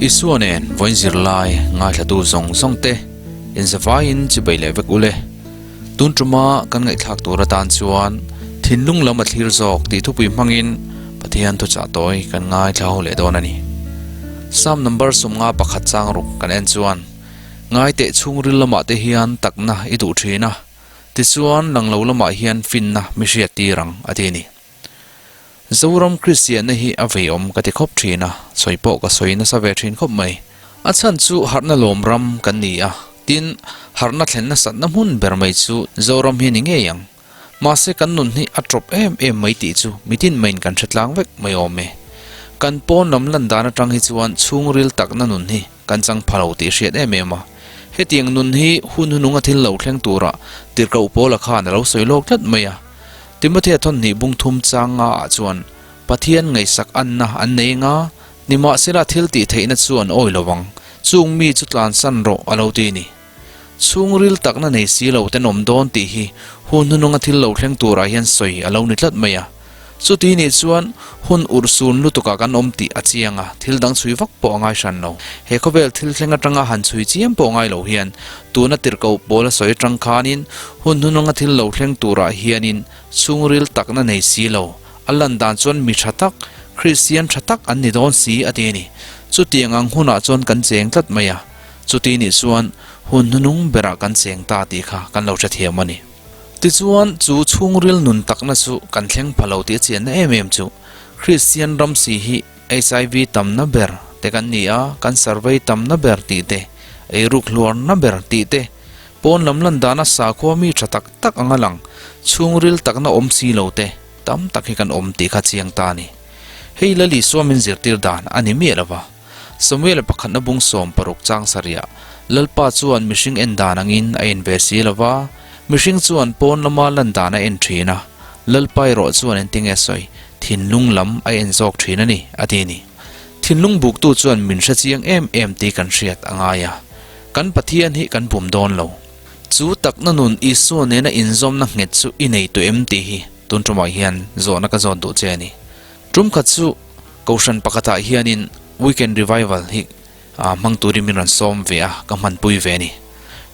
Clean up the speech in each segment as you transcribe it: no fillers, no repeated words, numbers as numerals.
Isua nen vawiin zirlai ngaithlatu zawng zawng te inzavaiin chibei leh vek ule. Tun tuma kan ngaihthlak tur atan chuan thinlung lam a thlir zawk tih thupui hmangin Pathian thuchah tawi kan ngaithla ho leh dawn a ni. Psalm number 51 chang ruk kan en chuan Ngaiteh chhungril lamah te hian takna i duh thin a, tichuan langlo lamah hian finna mi hriat tir ang a ti a ni. Zoram Kristianna hi a veiawm ka ti khawp thin a, sawi pawh ka sawi nasa ve thin khawp mai. A chhan chu harhna lawm ram kan ni a, tin, harhna thlen nasatna hmun ber mai chu Zoram hi a ni ngei ang. Mahse kan nun hi a tawp em em mai tih chu mitin maiin kan hre tlang vek mai awm e. Kan pawn lam lan dan atang hi chuan chhungril takna nun hi kan chang pha lo tih hriat em em a. Hetiang nun hi hun hununga thil lo thleng tura tirhkoh Paula khan a lo sawi lawk tlat mai a. Timothea thawnhnih bung thum chang nga ah chuan Pathian ngaihsak anna an nei anga, nimahsela thil tih theihna chu an awi lo ang, chung mi chu tlansan rawh a lo ti ni. Chhungril takna nei si lo tenawm dawn tih hi hun hnununga thil lo thleng turah hian sawi a lo ni tlat mai a. Chuti nih chuan hun urhsun lutukah kan awm tih a chiang a, thil dang chhui vak pawh a ngai hran lo. He khawvel thil thleng atanga han chhui chiam pawh ngai lo hian tuna tirhkoh pawl a sawi atang khanin hun hnununga thil lo thleng turah hianin chhungril takna nei si lo. A lan dan chuan mi tha tak, Kristian tha tak an ni dawn si a ti a ni. Chutiang ang hunah chuan kan cheng tlat mai a, chuti nih chuan hun hnunung berah kan cheng ta tih kha kan lo hrethiam a ni. Tichuan, chu chhungril nun takna chu kan thleng pha lo tih a chianna em em chu Kristian ram si hi HIV tamna ber te kan ni a, kan survey tamna ber tih te, eiruk hluarna ber tih te, pawn lam lan dana sakhua mi tha tak tak anga lang chhungril takna awm si lo te tam tak hi kan awm tih kha chiang ta a ni. Hei Lal Isua min zirtir dan a ni miah lova. Samuel-a pakhatna bung 60 chang sarihah Lalpa chuan mihring en dan angin a en ve si lo va, mihring chuan pawn lama lan dan a en thin a, Lalpa erawh chuan engtinge sawi, thinlung lam a en zawk thin a ni, a ti a ni. Thinlung buktu chuan min hre chiang em em tih kan hriat a ngai a, kan Pathian hi kan bum dawn lo. Chu takna nun Isua nena inzawmna nghet chu i nei tawh em tih hi tun tumah hian zawhna ka zawt duh che a ni. Tum khat chu Kohhran pakhatah hianin Weekend Revival hi hmang turin min rawn sawm ve a, ka hmanpui ve a ni.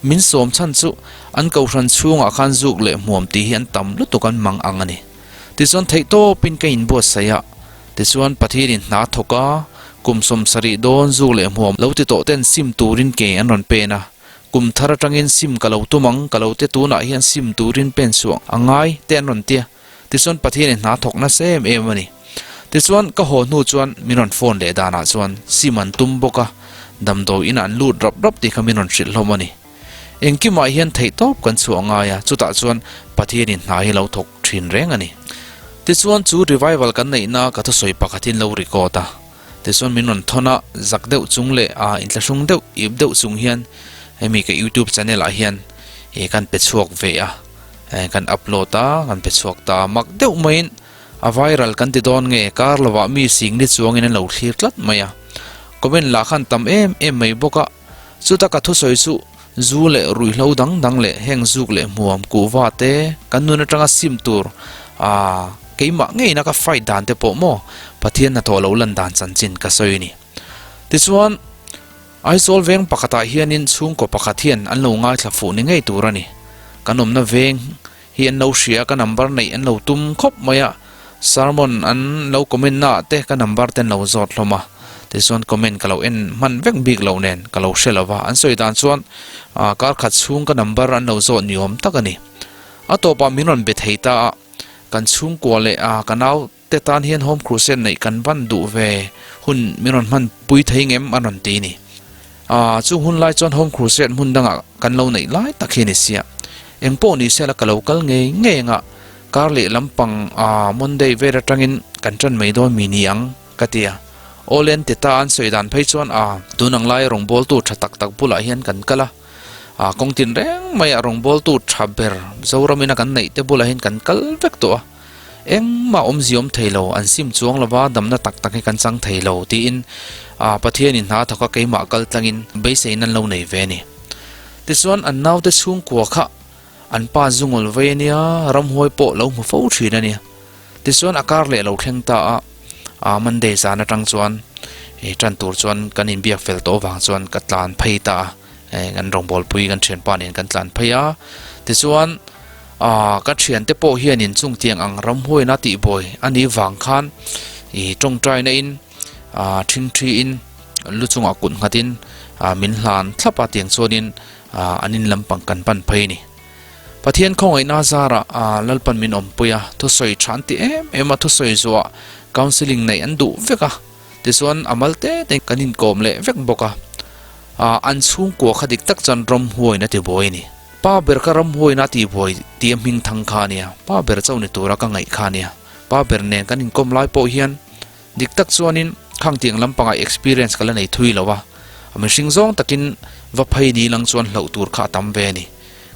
Min sawm chhan chu an kohhran chhungah khan zuk leh hmuam tih hi an tam lutuk an mang ang a ni. Tichuan theihtawpin ka inbuatsaih a, tichuan Pathianin hna thawk a, kum 70 dawn zuk leh hmuam lo ti tawh ten sim turin ke an rawn pen a, kum thar atangin sim ka lo tum ang, ka lo te tunah hian sim turin pen chhuah a ngai te an rawn ti a. Tichuan Pathianin hna thawk nasa em em a ni. Tichuan ka haw hnu chuan min rawn phone leh danah chuan sim an tum bawk a, damdawi inah an lut rap rap tih kha min rawn hrilh hlawm a ni. Engkimah hian theihtawp kan chhuah ngai a, chutah chuan Pathianin hna hi lo thawk thin reng a ni. Tichuan chu revival kan neihna ka thusawi pakhatin lo record a, tichuan min rawn thawn a, zak deuh chung leh a inthlahrung deuh ip deuh chung hian hemi ka youtube channel ah hian kan pe chhuak ve a. Kan upload a, kan pe chhuak ta mak deuh maiin a viral kan ti dawn nge kar lovah mi sing ni chuangin an lo thlir tlat mai a. Comment lah khan tam em em mai bawk a, chuta ka thusawi chu zu leh ruihhlo dang dang leh heng zuk leh hmuam kuhva te kan nun atanga sim tur ah keimah ngeina ka fight dan te pawh maw Pathian hnathawh lo lan dan chanchin ka sawi a ni. Tichuan. Aizawl veng pakhatah hianin chhungkaw pakhat hian an lo ngaithla fuh ni ngei tur a ni. Kan awmna veng hi an lo hria, ka number neih an lo tum khawp mai a, sermon an lo comment naah te ka number te an lo zawt hlawm a, tichuan comment ka lo en hman vek bik loh nen ka lo hre lo va, an sawi dan chuan kar khat chhung ka number an lo zawt ni awm tak a ni. A tawpah min rawn be thei ta a, kan chhungkua leh ka nau Te tan hian Home Crusade neih kan van duh ve hun min rawn hman pui thei ngem an rawn ti ni. Aaa chung hun lai chuan Home Crusade hmun dangah kan lo neih lai tak hi a ni sia. Eng pawh ni sela ka lo kal ngei ngei anga kar leh lampang aa Monday vel atangin kan tan mai dawn mi ni ang ka ti a. Awle an ti ta an sawi dan phei chuan aa tun ang lai rawngbawltu tha tak tak bulah hian kan kal a. Aa kawng tin reng maiah rawngbawltu tha ber Zoramina kan neih te bulah hian kan kal vek tawh a. Engmah awmzia awm thei lo, an sim chuang lova damna tak tak hi kan chang thei lo tiin Pathianin hna thawk a keimah kal tlangin beiseina an lo nei ve a ni. Tichuan an naute chhungkua kha an pa zungul vei a nia, ramhuai pawh lo hmu fo thin a nia. Tichuan a kar leh lo thleng ta a, A Monday zan atang chuan ih tan tur chuan kan inbiak fel tawh avang chuan ka tlan phei ta a, eh kan rawngbawlpui kan thianpa nen kan tlan phei a. Tichuan ah ka thiante pawh hianin chungtiang ang ramhuaina tihbuai a nih vang khan ih tawngtaina in ah thingthi in lu chungah kut nghatin ah min hlan thlap a tiang chuanin ah an in lampang kan pan phei a ni. Pathian khawngaihna zarah Lalpan min awmpui a, thusawi tha an ti em em a, thusawi zuah counselling neih an duh vek a, tichuan a mal te te kan inkawm leh vek bawk a, an chhungkua kha dik tak chuan ramhuain a ti buai a ni. Pa ber kha ramhuain a ti buai tih a hming thang kha a nia, pa ber chauh ni tura ka ngaih kha a nia. Pa ber nen kan inkawm lai pawh hian dik tak chuanin khang tiang lampangah experience ka la nei thui lo a, a mihring zawng takin va phei ni lang chuan hlauh tur kha a tam ve a ni.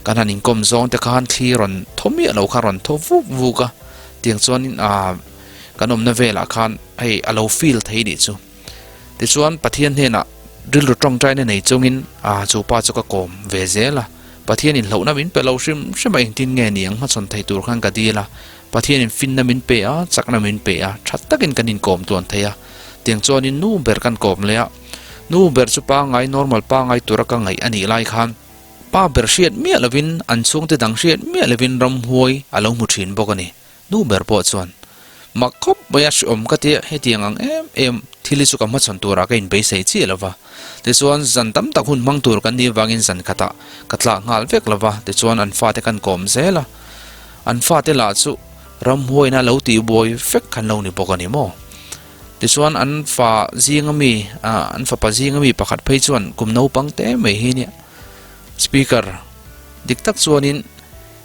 Kan han inkawm zawng te khan thli rawn thaw miah lo kha rawn thaw vuk vuk a, tiang chuanin ah kan awmna velah khan hei a lo feel thei nih chu. Tichuan Pathian hnenah rilru tawngtaina nei chungin ah chu pa chu ka kawm ve zel a, Pathianin hlauhna min pe lo hrim hrim a engtin nge ni ang hmachhawn thei tur khan ka dil a, Pathianin finna min pe a, chakna min pe a, tha takin kan inkawm tluan thei a, tiang chuanin nu ber kan kawm leh a, nu ber chu pangai normal pangai tura ka ngaih a nih lai khan, Pa ber hriat miah lovin an chhungte dang hriat miah lovin ramhuai a lo hmu thin bawk a ni. Nu ber pawh chuan, Mak khawp mai a hreawm ka tia hetiang ang em em thil hi chu ka hmachhawn turah ka inbeisei chiah lo va. Tichuan zan tam tak hun hmang tur kan nih avangin zan khatah ka tlak nghal vek lo va, tichuan an fate kan kawm zel a. An fate lah chu ramhuaina lo tihbuai vek khan lo ni bawk a ni maw? Tichuan an fa zinga mi, an fapa zinga mi pakhat phei chuan kum naupang te mai hi nia. Speaker, dik tak chuanin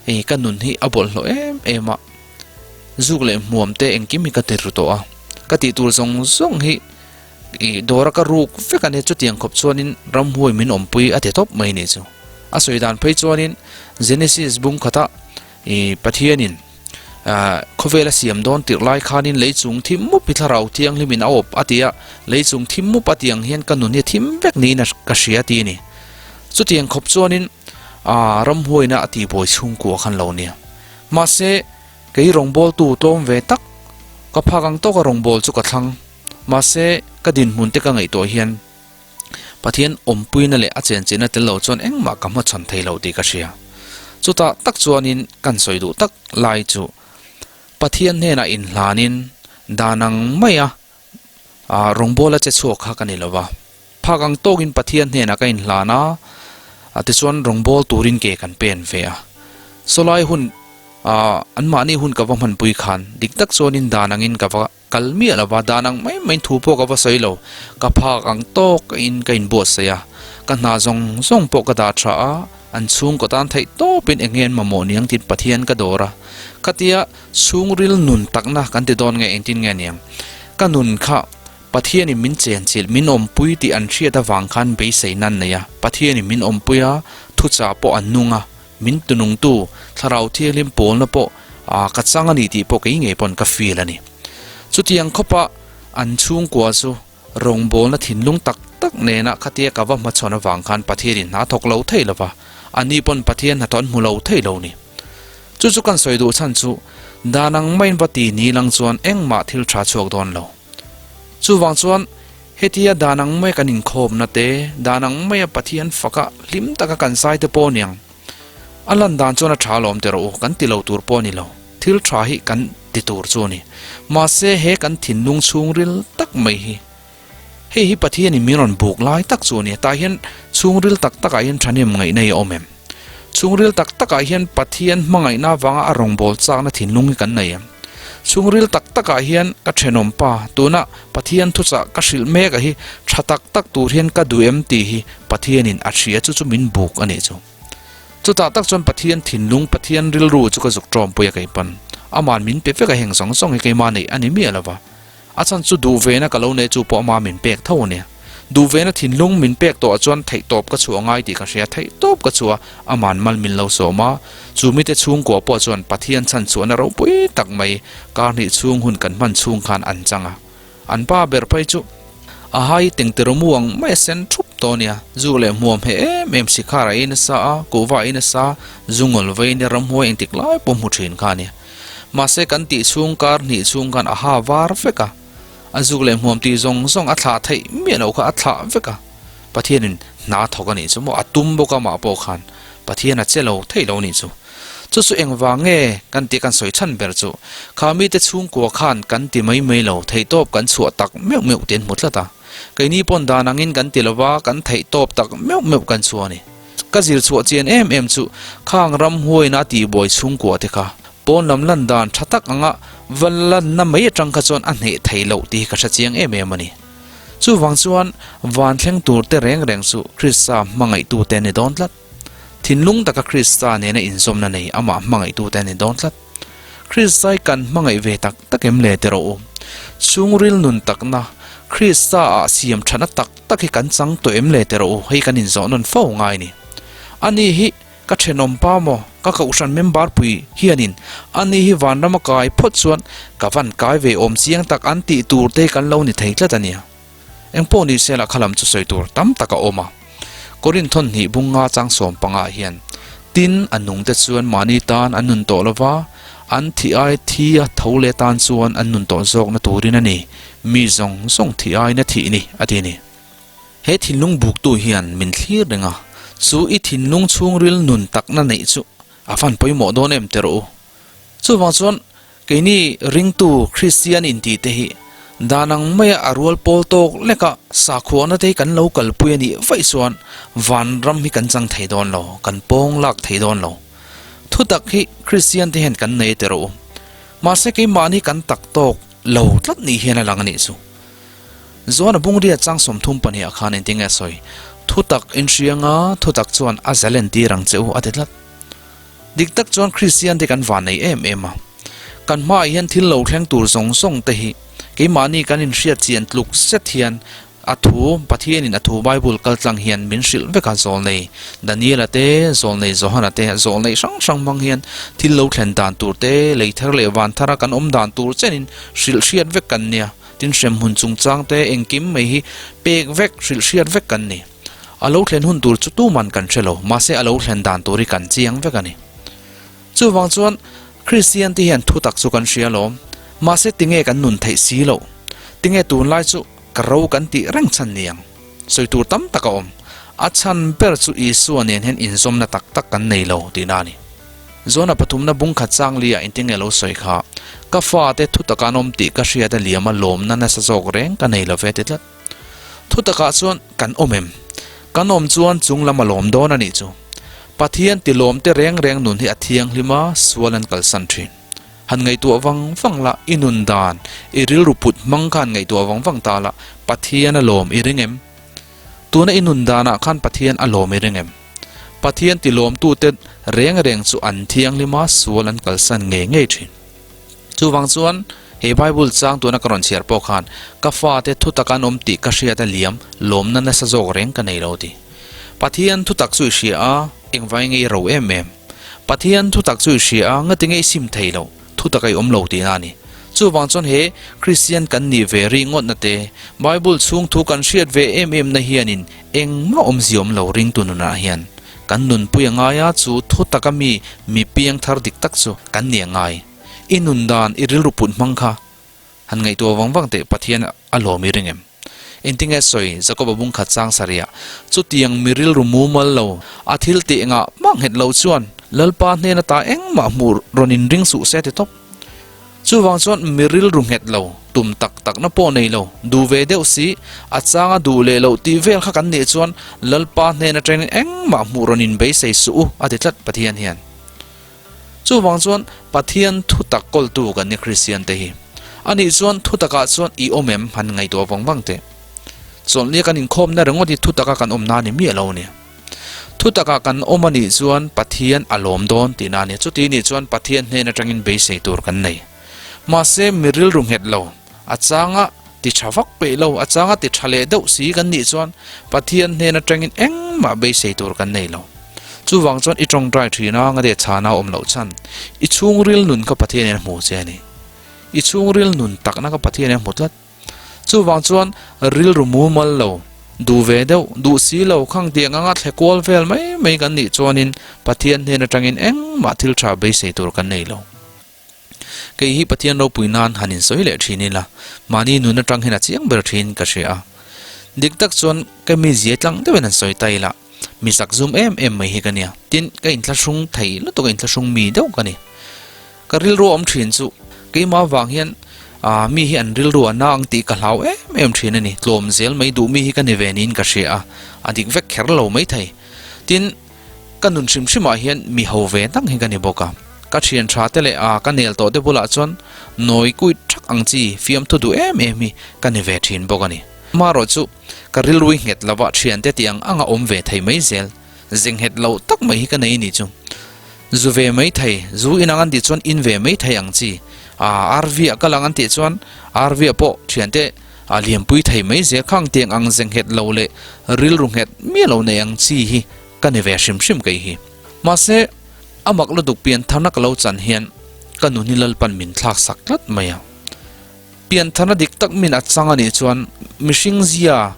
ei ka nun hi a bawlhhlawh em em a, zuk leh hmuam te engkim hi ka ti ru tawh a, ka tih tur zawng zawng hi i dawra ka ruk vek a nia chutiang khawp chuanin ramhuai min awmpui a ti tawp mai nih chu. A sawi dan phei chuanin Genesis bung khata i Pathianin Khawvela siam dawn tirh lai khanin lei chung thim mup hi thlarau thianghlimin a awp a ti a, lei chung thim mup a tih ang hian ka nun hi a thim vek niin ka hria ti a ni. Chutiang khawp chuanin ramhuaina a tihbuai chhungkua khan lo nia. Mahse, kei rawngbawltu tlawm ve tak, ka phak ang tawka rawngbâwl chu ka thlang. Mahse, ka dinhmun te ka ngaihtuah hian Pathian awmpuina leh a chenchihna tel lo chuan engmah ka hmachhawn thei lo tih ka hria. Chutah tak chuanin kan sawi duh tak lai chu Pathian hnenah inhlanin dan ang maia rawngbawla che chhuak kha ka ni lo va. Phak ang tawkin Pathian hnenah ka inhlan a, tichuan rawngbâwl turin ke kan pen ve a. Sawlai hun anmahni hun ka va hmanpui khan dik tak chuanin dan angin ka va Kal miah lova dan ang mai mai thu pawh ka va sawi lo, ka phak ang tawk in ka inbuatsaih a, ka hna zawng zawng pawh ka dah tha a, an chhungkaw tan theih tawpin eng nge an mamawh niang tiin Pathian ka dawr a, khatia chhungril nun takna kan ti dawn nge engtin nge niang, ka nun kha Pathianin min chenchilh min awmpui tih an hriat avang khan beisei nan nei a, Pathianin min awmpui a, thuchah pawh an nung a, min tunungtu Thlarau Thianghlim pawlna pawh ka chang a ni tih pawh kei ngei pawn ka feel a ni. Chutiang khawpa an chhungkua chu rawngbawlna thinlung tak tak nena khatia ka va hmachhawn avang khan Pathianin hna thawk lo thei lova, ani pawn Pathian hnathawh an hmu lo thei lo ni. Chu chu kan sawi duh chhan chu dan ang maiin va ti ni lang chuan engmah thil tha chhuak dawn lo. Chuvang chuan hetia dan ang maia kan inkhawmna te, dan ang maia Pathian faka hlim taka kan zai te pawh aniang. A lan dan chuan a tha alawm ti rawh u, kan ti lo tur pawh a ni lo. Thil tha hi kan ti tur chu a ni. Mahse he kan thinlung chhungril tak mai hi, hei hi Pathianin min rawn buk lai tak chu a ni. Tah hian chhungril tak takah hian thahnem ngaihna hi a awm em? Chhungril tak takah hian Pathian hmangaihna avanga a rawngbâwl châkna thinlung hi kan nei em? Chhungril tak takah hian ka ṭhenawm pa, tuna Pathian thuchah ka hrilh mek a hi ṭha tak tak tur hian ka duh em tih hi Pathianin a hria chu chu min bûk a nih chu. Chutah tak chuan Pathian thinlung, Pathian rilru chu ka zuk ṭawmpui a keipawn. Ama'n min pe vek a heng zawng zawng hi keimah neih a ni miah lo va. A chhan chu duh vena ka lo nei chu pawh ama min pek tho a nia. Duh vena thinlung min pek tawh ah chuan theihtawp ka chhuah ngai tih ka hria, theihtawp ka chhuah a, aman mal min lo sawm a. Chu mite chhungkua pawh chuan Pathian chhan chhuahna ropui tak mai kar hnih chhung hun kan hman chhung khan an chang a. An pa ber phei chu a hai tengteraw mu ang mai a sen thup tawh a nia. Zu leh hmuam heh em em sikhar a ei nasa a, kuhva a ei nasa, zu ngawl vei nia ramhuai engtik lai pawh hmu thin kha a nia. Mahse kan tih chhung kar hnih chhung khan a ha var vek a, A zuk leh hmuam tih zawng zawng a thlah theih miah loh kha a thlah vek a. Pathianin hna thawk a nih chu maw? A tum bawk a mah pawh khan Pathian a che lo theih lo nih chu. Chu chu engvang nge kan tih kan sawi chhan ber chu kha mite chhungkua khan kan ti mai mai lo, theihtawp kan chhuah tak meuh meuh tih an hmu tlat a. Keini pawn dan angin kan ti lova kan theihtawp tak meuh meuh kan chhuah a ni. Ka zir chhuah chian em em chu khang ramhuaina a tihbuai chhungkua te kha pawn lam lan dan tha tak anga va lanna mai atang kha chuan a hneh thei loh tih hi ka hre chiang em em a ni. Chuvang chuan van thleng tur te reng reng chu Krista hmangaihtute an ni dawn tlat. Thinlung taka Krista nena inzawmna nei amah hmangaihtute an ni dawn tlat. Krista hi kan hmangaih ve tak tak em le ti rawh u. Chhungril nun takna Krista ah siam thana tak tak hi kan chang tawh em le ti rawh u, hei kan inzawh nawn fo ngai ni. Ani hi ka thenawm pa maw, ka kohhran member pui hianin ani hi vanram a kai phawt chuan ka van kai ve awm chiang tak an tih tur te hi kan lo ni thei tlat a nia. Engpawh ni sela kha lam chu sawi tur tam tak a awm a. Korinthon hnih bunga chang 15 hian, Tin, a nung te chuan mahni tan an nun tawh lova, an thi ai thi a tho leh tan chuan an nun tawh zawkna turin a ni, mi zawng zawng thi aiin a thih ni, a ti a ni. He thinlung buktu hian min thlir reng a, chu i thinlung chhungril nun takna neih chu a van pawimawh dawn em ti rawh u. Chuvang chuan keini ringtu Kristian intih te hi dan ang maia a rual pawl tawk leka sakhuana te hi kan lo kalpui a nih vaih chuan vanram hi kan chang thei dawn lo, kan pawng lak thei dawn lo. Thutak hi Kristian te hian kan nei ti rawh u. Mahse keimahni kan tak tawk lo tlat nih hian a lang a nih chu. Zuan a bungria chang 32 ah khan engtin nge a sawi? Thutak inhrianga thutak chuan a zalen tir ang che u a ti tlat. Dik tak chuan Kristian te kan van nei em em a. Kan hmaah hian thil lo thleng tur zawng zawng te hi keimahni kan inhriat chian tluk zet hian a thu, Pathianin a thu Bible kal tlang hian min hrilh vek a, zawlnei Daniela te, zawlnei Johana te, zawlnei hrang hrang hmang hian thil lo thlen dan tur te, lei thar leh van thara kan awm dan tur chenin hrilh hriat vek kan nia. Tin hremhmun chungchang te engkim mai hi pek vek, hrilh hriat vek kan ni. A lo thlen hun tur chu tuman kan hre lo, mahse a lo thlen dan tur hi kan chiang vek a ni. Chuvang chuan Kristian te hian thutak chu kan hria lawm, mahse tinge kan nun theih si loh? Tinge tunlai chu ka ro kan tih reng chhan ni ang? Sawi tur tam tak a awm. A chhan ber chu Isua nen hian inzawmna tak tak kan nei lo tihna a ni. Zona pathumna bung khat chang li ah intinge lo sawi kha, Ka fate thutak an awm tih ka hriat a liam a lawmna nasa zawk reng ka nei lo ve ti tlat. Thutakah chuan kan awm em? Kan awm chuan chung lam a lawm dawn a nih chu. Pathian ti lawm te reng reng nun hi a thianghlim a, sual an kalsan thin. Han ngaihtuah vang vang la, i nun dan, i rilru put hmang khan ngaihtuah vang vang ta la, Pathian a lawm i ring em? Tuna i nun danah khan Pathian a lawm i ring em? Pathian ti lawmtute reng reng chu an thianghlim a, sual an kalsan ngei ngei thin. Chuvang chuan, he Bible chang tuna ka rawn chhiar pawh khan, ka fate thutak an awm tih ka hriat a liam, lawmna nasa zawk reng ka nei lo ti. Pathian thutak chu i hria a, engvai nge i ro em em? Pathian thutak chu i hria a, ngati nge i sim thei lo, thutak a i awm lo tihna a ni. Chuvang chuan he Kristian kan nih ve ri ngawtna te, Bible chhung thu kan hriat ve em em na hianin engmah awmzia awm lo ringtu nunah hian kan nunpui a ngai a, chu thutak a mi mi piang thar dik tak chu kan ni a ngai. I nun dan, i rilru put hmang kha han ngaihtuah vang vang teh Pathian a lawm i ring em? Engtinge sawi Jakoba bung khat chang sarih ah chutiang mi rilru mumal lo, a thil tih engah mah nghet lo chuan Lalpa hnen ata engmah hmuh rawn in ring suh se ti tawp. Chuvang chuan mi rilru nghet lo, tum tak takna pawh nei lo, duh ve deuh si, a changa duh leh loh tih vel kha kan nih chuan Lalpa hnen atangin engmah hmuh rawn in beisei suh u a ti tlat Pathian hian. Chuvang chuan Pathian thutak kawltu kan ni Kristian te hi. Anih chuan thutakah chuan i awm em han ngaihtuah vang vang teh. Chawlhnia kan inkhawmna ringawt hi thutaka kan awm na ni miah lo a ni. Thutakah kan awm a nih chuan Pathian a lawm dawn tihna a ni. Chuti nih chuan Pathian hnen atangin beisei tur kan nei. Mahse mi rilru nghet lo, a changa ti tha vak peih lo, a changa ti tha leh deuh si kan nih chuan Pathian hnen atangin engmah beisei tur kan nei lo. Chuvang chuan i tawngtai thin a, ngade chhana awm loh chhan i chhungril nun kha Pathian in a hmu che a ni. I chhungril nun takna kha Pathian in a hmu tlat. Chuvang chuan rilru mumal lo, duh ve deuh, duh si lo khang tiang anga thle kual vel mai mai kan nih chuanin Pathian hnen atangin engmah thil tha beisei tur kan nei lo. Kei hi Pathian ropui nan han insawi leh thin ila, mahni nun atang hian a chiang ber thin ka hria a. Dik tak chuan ka mi zia tlang deuhin han sawi ta ila, mi zak zum em em mai hi ka nia. Tin, ka inthlahrung thei lutuk a inthlahrung mi deuh ka ni. Ka rilru a awm thin chu keimah vang hian ah mi hi an rilru a na ang tih ka hlau em em thin a ni. Tlawm zel mai duh mi hi ka ni ve niin ka hria a, a dik vek kher lo mai thei. Tin, ka nun hrim hrimah hian mi ho ve tak hi ka ni bawk a. Ka thian tha te leh ah ka nel tawh te bulah chuan nawi kuit thak ang chi fiamthu duh em em hi ka ni ve thin bawk a ni. Amaherawh chu ka rilrui nghet lova thiante tih ang anga awm ve thei mai zel. Zenghet loh tak mai hi ka nei ni chu. Zu ve mai thei, zu in ang an tih chuan in ve mai thei ang chi. Aa RV ah kal ang an tih chuan RV ah pawh thiante a liampui thei mai zel khang tiang ang zenghet lo leh rilru nghet miah lo nei ang chi hi ka ni ve hrim hrim kei hi. Mahse, a mak lutuk pian tharna ka lo chan hian ka nun hi Lalpan min thlak sak tlat mai a. Piantharna dik tak min a chang a nih chuan mihring zia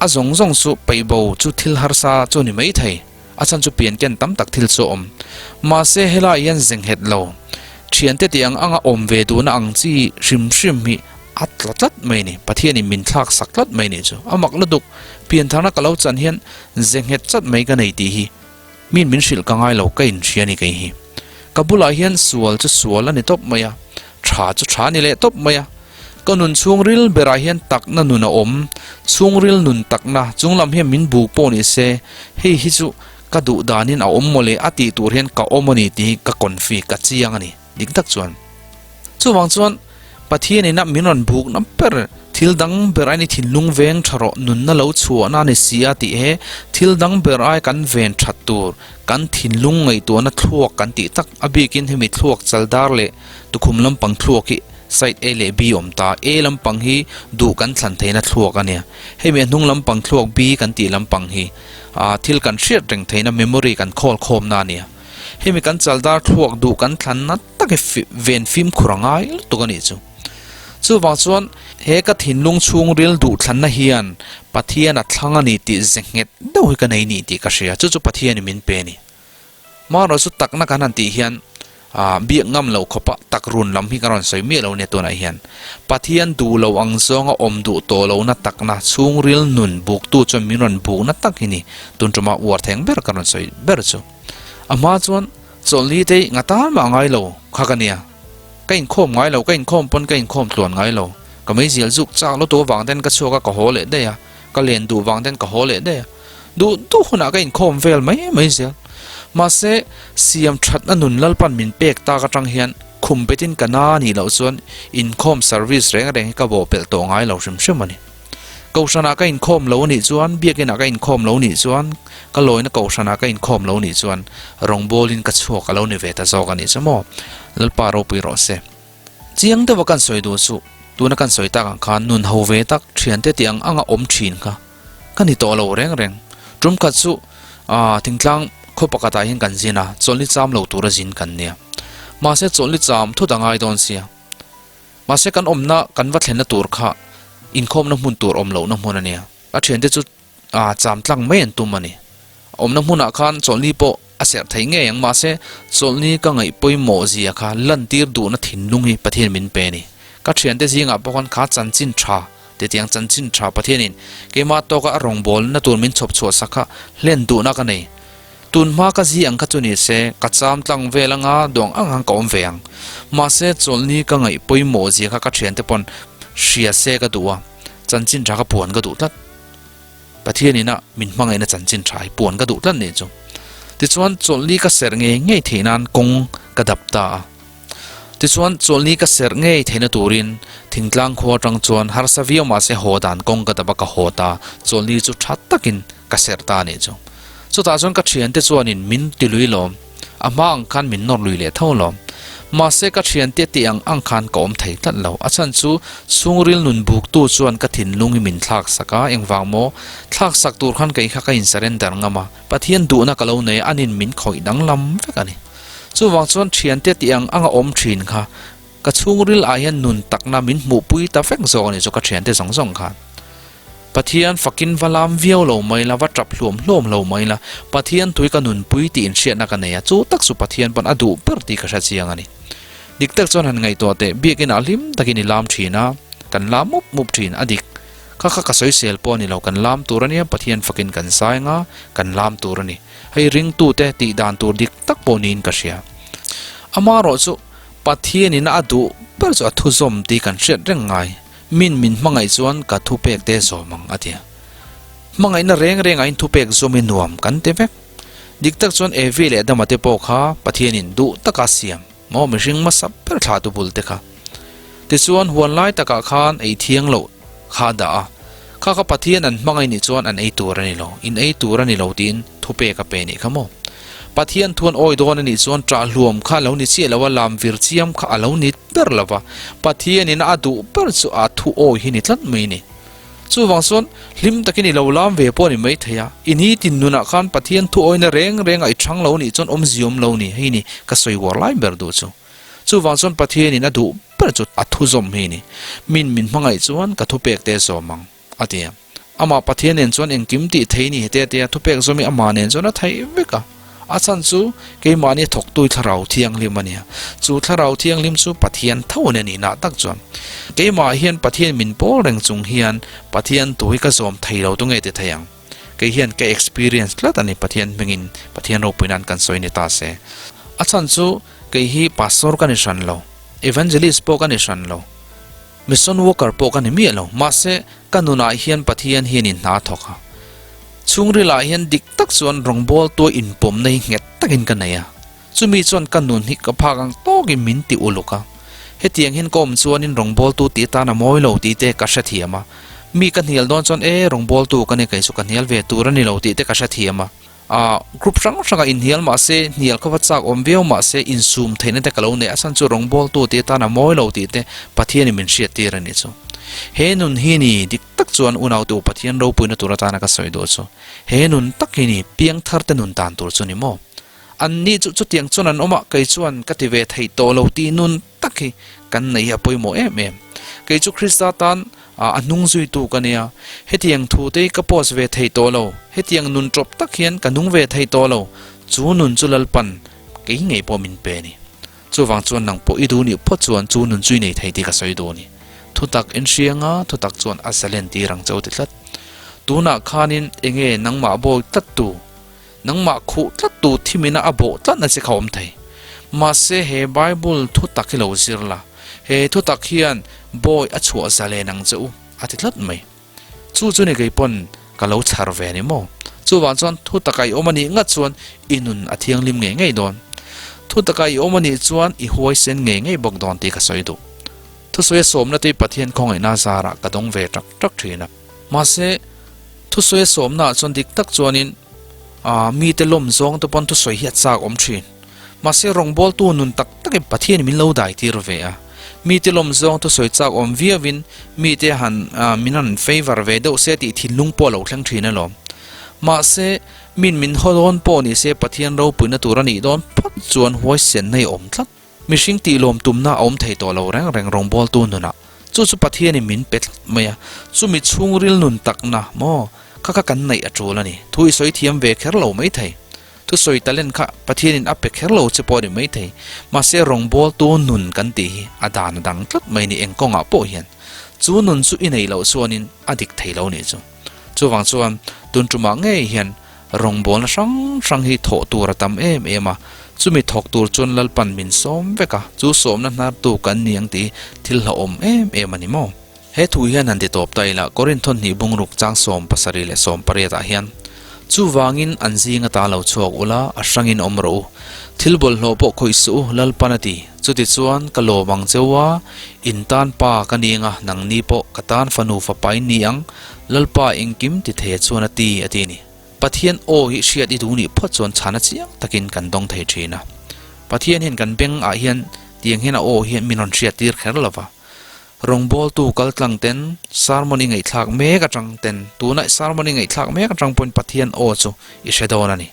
a zawng zawng chu peihbo chu thil harsa chu a ni mai thei. A chhan chu pian ken tam tak thil chu a awm. Mahse helai hian zenghet lo. Thiante tih ang anga awm ve duhna ang chi hrim hrim hi a tla tlat mai a ni. Pathianin min thlak sak tlat mai a nih chu. A mak lutuk. Piantharna ka lo chan hian zenghet chat mai ka nei tih hi min min hrilh ka ngai lo ka inhria a ni kei hi. Ka bulah hian sual chu sual a ni tawp mai a, tha chu tha a ni leh tawp mai a. Ka nun chhungril berah hian takna nun a awm, chhungril nun takna chunglam hian min buk pawh ni se, hei hi chu ka duh danin a awm mawle a tih tur hian ka awm a ni tih hi ka confi, ka chiang a ni dik tak chuan. Chuvang chuan Pathian ina min rawn buk na ber thil dang ber ai ni thinlung veng tha rawh nunna lo chhuahna a ni si a tih he thil dang ber ai kan ven that tur kan thinlung ngaihtuahna thluak kan tih tak a bikin hemi thluak chaldar leh tukhum lampang thluak hi side A leh B awm ta A lampang hi duh kan thlan theihna thluak a nia hemi a hnung lampang thluak B kan tih lampang hi ah thil kan hriat reng theihna memory kan khawl khawmna a nia. Hemi kan chaldar thluak duh kan thlanna tak hi ven fimkhur a ngai lutuk a nih chu. Chuvang chuan he ka thinlung chhungril duh thlanna hian Pathian a thlang a ni tih ze nghet deuh hi ka nei ni tih ka hria. Chu chu Pathianin min pe a ni. Marawh chu takna kan han tih hian ah biak ngam loh khawpa tak run lam hi ka rawn sawi miah lo nia tunah hian. Pathian duh lo ang zawnga awm duh tawh lohna takna chhungril nun buktu chuan min rawn bukna tak hi ni tun tumah uar theng ber ka rawn sawi ber chu. A hma chuan chawlhni te nga tan mah ngai lo kha ka nia. Ka inkhawm ngai lo, ka inkhawm pawn ka inkhawm tluan ngai lo. Ka meizial zuk chak lutuk avang ten ka chhuak a ka haw leh daih a, ka len duh vang ten ka haw leh daih a. Duh duh hunah ka inkhawm vel mai mai zel. Mahse, siam thatna nun Lalpan min pek tak atang hian khum betin ka na nih loh chuan inkhawm service reng reng hi ka bawhpelh tawh ngai lo hrim hrim a ni. Kohhranah ka inkhawm lo anih chuan, biakinah ka inkhawm lo nih chuan, ka lawina kohhranah ka inkhawm lo nih chuan rawngbawlin ka chhuak a lo ni ve ta zawk a nih chu maw? Lalpa ropui rawh se. Chiang deuha kan sawi duh chu tuna kan sawi tak ang khan nun ho ve tak thiante tih ang anga awm thin kha ka ni tawh lo reng reng. Tum khat chu aah thingtlang khaw pakhatah hian kan zin a, chawlhni cham lo tura zin kan nia. Mahse chawlhni cham thut a ngai dawn sia. Mahse kan awmna kan va thlenna tur kha inkhawmna hmun tur awm lohna hmun a nia. A thiante chu ah cham tlang mai an tum a ni. Awmna hmunah khan chawlhni pawh a serh thei ngei ang mahse chawlhni ka ngaih pawimawh zia kha lantir duhna thinlung hi Pathian min pe a ni. Ka thiante zingah pawh khan kha chanchin tha titiang chanchin tha Pathianin keimah tawka a rawngbawlna tur min chhawp chhuah sak kha hlen duhna ka nei. Tun hma ka zi ang kha chu ni se, ka cham tlang vel anga duang ang ang ka awm ve ang. Mahse, chawlhni ka ngaih pawimawh zia kha ka thiante pawn hria se ka duh a, chanchin tha ka puan ka duh tlat. Pathian ina min hmangaihna chanchin tha hi puan ka duh tlat nih chu. Tichuan, chawlhni ka serh ngei ngei theih nan kawng ka dap ta a. Tichuan, chawlhni ka serh ngei theihna turin thingtlang khua atang chuan harsa viau mahse haw dan kawng ka dap a ka haw ta, chawlhni chu tha takin ka serh ta a nih chu. Chutah chuan ka thiante chuanin min ti lui lawm, a hma ang khan min nawr lui leh tho lawm. Mahse ka thiante tih ang ang khan ka awm thei tlat lo, a chhan chu chhungril nun buktu chuan ka thinlung hi min thlak sak a, engvang maw? Thlak sak tur khan kei kha ka in surrender ngam a, Pathian duhna ka lo nei a, anin min khawih danglam vek a ni. Chuvang chuan thiante tih ang anga awm thin kha ka chhungril ah hian nun takna min hmuhpui ta vek zawk a ni chu ka thiante zawng zawng khan. Pathian fakin va lam viau lo mai la, va tap hluam hluam lo mai la, Pathian tui ka nunpui tih inhriatna ka nei a, chu tak chu Pathian pawn a duh ber tih ka hre chiang a ni. Dik tak chuan han ngaihtuah teh, biakin ah hlim takin i lam thin a, kan lam mup mup thin a dik. Kha kha ka sawisel pawh a ni lo, kan lam tur a nia, Pathian fakin kan zai anga kan lam tur a ni. Hei ringtute tih dan tur dik tak pawh niin ka hria. Amaherawh chu Pathianin a duh ber chu a thuzawm tih kan hriat reng ngai. Min min hmangaih chuan ka thupek te zawm ang a ti a. Hmangaihna reng rengah in thupek zawm i nuam kan ti vek. Dik tak chuan Evi leh Adama te pawh kha Pathianin duh taka siam maw mihring hmasa ber thlah tu bul te kha. Tichuan huan lai takah khan ei thiang loh kha a dah a. Kha kha Pathian an hmangaih nih chuan an ei tur a ni lo, in ei tur a ni lo tiin thupek a pe nih kha maw. Pathian thuan awi dawn a nih chuan ṭah hluam kha a lo ni chiah lo a, lam vir chiam kha a lo ni ber lo va, Pathianin a duh ber chu a thu awi hi ni tlat mai ni. Chuvang chuan hlim takin i lo lam ve pawh a ni maithei a, i ni tin nunah khan Pathian thu awina reng rengah i chhang lo nih chuan awmzia awm lo ni, hei ni ka sawi uar lai ber duh chu. Chuvang chuan Pathianin a duh ber chu a thu zawm hi ni. Min min hmangaih chuan ka thupek te zawm ang, a ti a. Amah Pathian nen chuan engkim tih thei ni hete a ti a, thupek zawm hi amah nen chuan a theih vek a. A chhan chu keimahni thawktui Thlarau Thianghlim a nia. Chu Thlarau Thianghlim chu Pathian tho a ni nah tak chuan. Keimah hian Pathian min pawl reng chung hian Pathian thu hi ka zawm thei lo tu nge ti thei ang. Kei hian ka experience tlat a ni Pathian hmingin Pathian ropui nan kan sawi ni ta se. A chhan chu kei hi pastor ka ni hran lo, evangelist pawh ka ni hran lo, mission worker pawh ka ni miah lo. Mahse ka nunah hian Pathian hian in hna a thawk a. Chhungril ah hian dik tak chuan rawngbâwl tuai inpawmna hi nghet takin ka nei a, chumi chuan ka nun hi ka phak ang tawkin min ti uluk a. Hetiang hian ka awm chuanin rawngbâwltu tih atan a mawi lo tih te ka hrethiam a, mi ka hnial dawn chuan e rawngbâwltu ka ni kei chu ka hnial ve tur a ni lo tih te ka hrethiam a. Ah group hrang hrangah inhnial mah se, hnial kha va chak awm viau mah se insum theihna te ka lo nei a chhan chu rawngbâwltu tih atan a mawi lo tih te Pathianin min hriattir a nih chu. He nun hi ni dik tak chuan unautu Pathian ropuina tur atana ka sawi duh chu he nun tak hi ni piangthar te nun dan tur chu ni maw? An ni chu chutiang chuan an awm a, kei chuan ka ti ve theih tawh lo tih nun tak hi kan nei hi a pawimawh em em. Kei chu Krista tan a hnung zuitu ka nia, hetiang thu te hi ka post ve theih tawh lo, hetiang nun tawp tak hian ka nung ve thei tawh lo, chu nun chu Lalpan kei ngei pawh min pe a ni. Chuvang chuan nang pawh i duh nih phawt chuan chu nun chu i nei thei tih ka sawi duh a ni. Thutak in hriang a, thutak chuan a zalen tir ang che u ti tlat. Tunah khanin enge nangmah bawi tlat tu, nangmah khuh tlat tu thimina a bawh tlatna che kha awm thei. Mahse he Bible thutak hi lo zir la, he thutak hian bawi a chhuah zalen ang che u a ti tlat mai. Chu chu ni kei pawn ka lo chhar ve ni maw? Chuvang chuan thu taka i awm a nih ngat chuan i nun a thianghlim ngei ngei dawn. Thu taka i awm a nih chuan i huaisen ngei ngei bawk dawn tih ka sawi duh. Thusawi a sawmna te Pathian khawngaihna zarah ka dawng ve tak tak thin a. Mahse, thusawi a sawmnaah chuan dik tak chuanin mite lawm zawng te pawn thusawi hi a chak awm thin. Mahse, rawngbawltu nun tak takin Pathian min lo dai tir ve a. Mite lawm zawng thusawi chak awm viauin mite han min han favour ve deuh se tih thinlung pawh a lo thleng thin alawm. Mahse, min min haw dawn pawh ni se Pathian ropuina tur a nih dawn phawt chuan huaisenna hi a awm tlat. Mihring tih lawm tumna a awm thei tawh lo reng reng rawngbawltu nunah. Chu chu Pathianin min pe tlat mai a, chumi chhungril nun takna maw kha kha kan neih a tul a ni. Thu i sawi thiam ve kher lo maithei. Thusawi talent kha Pathianin a pe kher lo che pawh a ni maithei. Mahse rawngbawltu nun kan tih hi a dan a dang tlat mai ni eng kawngah pawh hian. Chu nun chu i nei loh chuanin a dik thei lo nih chu. Chuvang chuan tun tumah ngei hian rawngbawlna hrang hrang hi thawh tur a tam em em a, chumi thawk tur chuan Lalpan min sawm vek a, chu sawmna hnartu kan ni ang tih hi thil hlauhawm em em a ni maw? He thu hian han ti tawp ta ila, Korinthon hnih bungruk chang 70 leh 18 ah hian, Chuvangin an zing ata lo chhuak ula, a hrangin awm rawh u. Thil bawlhhlawh pawh khawih suh u, Lalpan a ti. Chutichuan, ka lawm ang che u a, in tan pa ka ni anga, nangni pawh ka tan fanu fapa in ni ang, Lalpa engkim ti thei a chuan a ti, a ti a ni. Pathian aw hi hriat i duh nih phawt chuan chhana chiang takin kan dawng thei thin a. Pathian hian kan beng ah hian tiang hian a aw hian min rawn hriat tir kher lo va. Rawngbawltu kal tlang ten sermon i ngaihthlak mek atang ten tuna sermon i ngaihthlak mek atang pawhin Pathian aw chu i hre dawn a ni.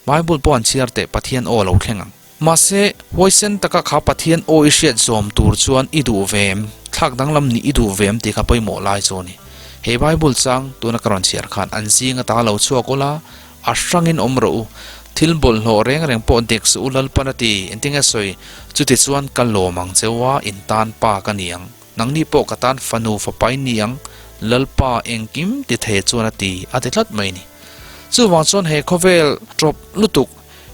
Bible pawh an chhiar teh Pathian aw lo thleng ang. Mahse, huaisen taka kha Pathian aw i hriat zawm tur chuan i duh ve em? Thlak danglam nih i duh ve em tih kha pawimawh lai chu a ni. He Bible chang tuna ka rawn chhiar khan an zing ata lo chhuak ula, a hrangin awm rawh u. Thil bawlhhlawh reng reng pawh dek suh u Lalpan a ti, engtinge sawi? Chutichuan ka lawm ang cheu a, in tan pa ka ni ang. Nangni pawh ka tan fanu fapa in ni ang, Lalpa engkim ti thei chuan a ti, a ti tlat mai ni. Chuvang chuan he khawvel tawp lutuk,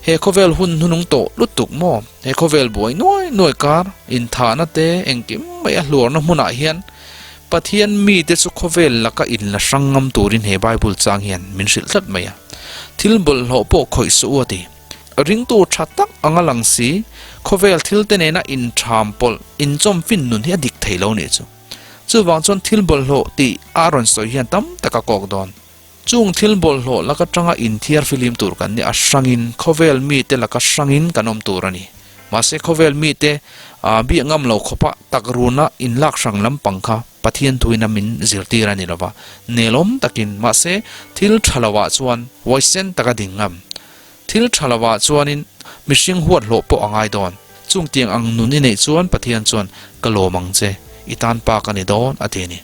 he khawvel hun hnunung tawh lutuk maw, he khawvel buai nuai nuai kar, inthahna te engkim mai a hluarna hmunah hian Pathian mite chu khawvel laka inla hrang ngam turin he Bible chang hian min hrilh tlat mai a. Thil bawlhhlawh pawh khawih suh u a ti. Ringtu tha tak anga lang si, khawvel thil te nena intham pawlh, inchawm fin nun hi a dik thei lo nih chu. Chuvang chuan thil bawlhhlawh tih a rawn sawi hian tam tak a kawk dawn. Chung thil bawlhhlawh laka tanga inthiar filim tur kan ni a hrangin khawvel mite laka hrangin kan awm tur a ni. Mahse khawvel mite biak ngam lo khawpa tak runa inlak hrang lampang kha Pathian thuin a min zirtir a ni lova, nelawm takin mahse thil tha lovah chuan huaisen taka ding ngam. Thil tha lovah chuanin mihring huat hlawh pawh a ngai dawn. Chung tiang ang nun i neih chuan Pathian chuan ka lawm ang che, i tan pa ka ni dawn a ti a ni.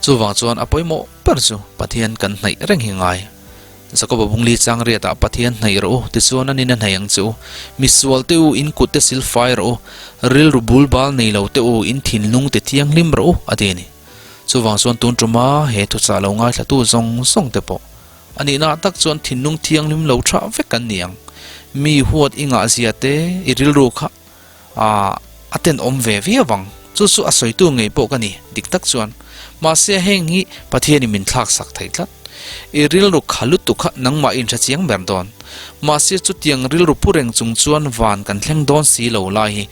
Chuvang chuan a pawimawh ber chu Pathian kan hnaih reng hi ngai. Jakoba bungli chang riatah Pathian hnaih rawh u, tichuan an in a hnaih ang che u. Misual te u, in kut te sil fai rawh u, rilru bul bal nei lo te u, in thinlung te thianghlim rawh u, a ti a ni. Chuvang chuan tun tuma he thuchah lo ngaithlatu zawng zawng te pawh a nihna tak chuan thinlung thianghlim lo tha vek kan ni ang. Mi huat i ngah zia te i rilru kha a tenawm ve viau ang. Chu chu a sawitu ngei pawh ka ni, dik tak chuan. Mahse heng hi Pathianin min thlak sak thei tlat. I rilru kha lutuk kha nangmah in hre chiang ber dawn. Mahse chutiang rilru pu reng chung chuan van kan thleng dawn si lo lai hi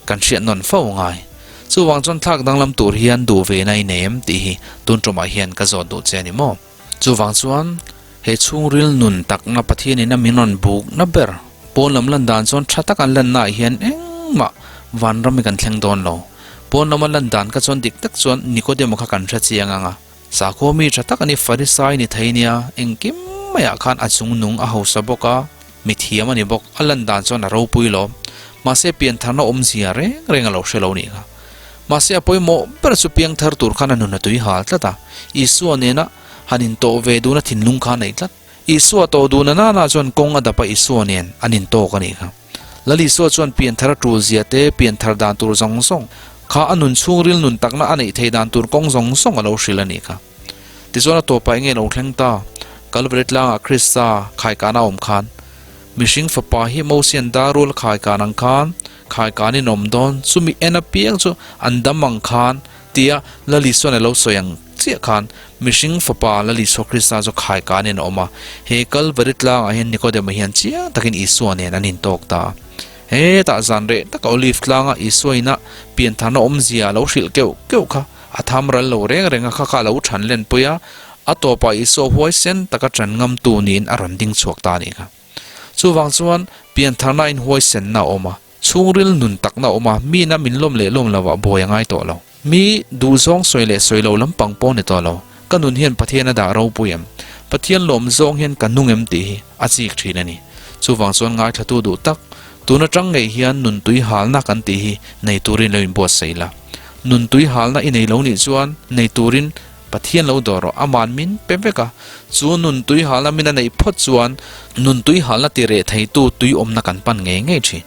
kan hriat nawn fo ngai. Chuvang chuan thlak danglam tur hian duh ve na i nei em tih hi tun tumah hian ka zawt duh che a ni maw? Chuvang chuan he chhungril nun takna Pathianin a min rawn bukna ber pawn lam lan dan chuan tha taka an lannaah hian engmah vanram hi kan thleng dawn lo. Pawn lama lan dan kha chuan dik tak chuan Nikodemo kha kan hre chiang ang a. Sakhaw mi tha tak a ni Farisai ni thei nia, engkim maiah khan a chungnung a hausa bawk a, mi thiam a ni bawk, a lan dan chuan a ropui lo. Mahse piantharna awmzia reng reng a lo hre lo nih kha. Mahse a pawimawh ber chu piangthar tur khan a nun a tui hal tlat a, Isua nena han intawh ve duna thinlung kha a nei tlat. Isua tawh duhna nana chuan kawng a dap a Isua nen an intawk a nih kha. Lal Isua chuan pianthar a tul zia te, pianthar dan tur zawng zawng kha a nun chhungril nun takna a neih theih dan tur kawng zawng zawng a lo hrilh a nih kha. Tichuan a tawpah enge lo thleng ta? Kalvari tlangah Krista khaikana a awm khan mihring fapa hi Mosian darul khaikan ang khan Khaikan in awm dawn, chumi en apiang chu an dam ang khan, tia Lal Isua'n a lo sawi ang chiah khan mihring fapa Lal Isua Krista chu khaikan in a awm a. He Kalvari tlangah hian Nikodema hian chiang takin Isua nen an intawk ta a. Hetah zan reh taka Olive tlanga Isua ina piantharna awmzia a lo hrilh keuh keuh kha a tham ral lo reng reng a, kha kha a lo than lenpui a, a tawpah Isua huaisen taka ṭan ngamtu niin a rawn ding chhuak ta a nih kha. Chuvang chuan piantharna in huaisenna a awm a, chhungril nun takna a awm a, mina min lawm leh lawm lovah buai a ngai tawh lo. Mi duhzawng sawi leh sawi lo lampang pawh ni tawh lo. Ka nun hian Pathian a dah ropui em? Pathian lawm zawng hian ka nung em tih hi a chik thin a ni. Chuvang chuan ngaithlatu duh tak, tun atang ngei hian nun tui halna kan tih hi nei turin lo inbuatsaih la. Nun tui halna i nei lo nih chuan nei turin Pathian lo dawr rawh, aman min pe vek a, chu nun tui halna min a neih phawt chuan nun tui halna ti reh theitu tui awmna kan pan ngei ngei thin.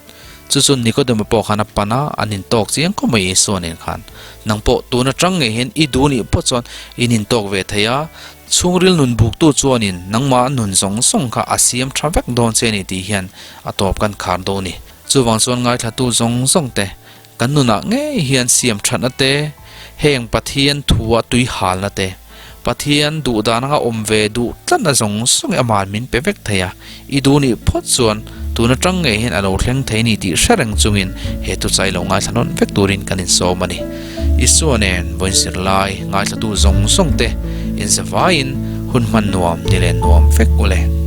Chu chu Nikodema pawh khan a pan a, an intawk chiang khawp mai Isua nen khan. Nang pawh tun atang ngei hian i duh nih phawt chuan in intawk ve thei a, chhungril nun buktu chuanin nangmah nun zawng zawng kha a siam tha vek dawn che ni tih hian a tawp kan khar dawn ni. Chuvang chuan ngaithlatu zawng zawng te Kan nunah ngei hian siam thatna te, heng Pathian thua tui halna te, Pathian duh dan anga awm ve duh tlatna zawng zawng hi aman min pe vek thei a, i duh nih phawt chuan tun atang ngei hian a lo thleng thei ni tih hre reng chungin he thuchai lo ngaithla nawn vek turin kan insawm a ni. Isua nen vawiin zirlai ngaithlatu zawng zawng te inzavaiin hun hman nuam ni leh nuam vek u le.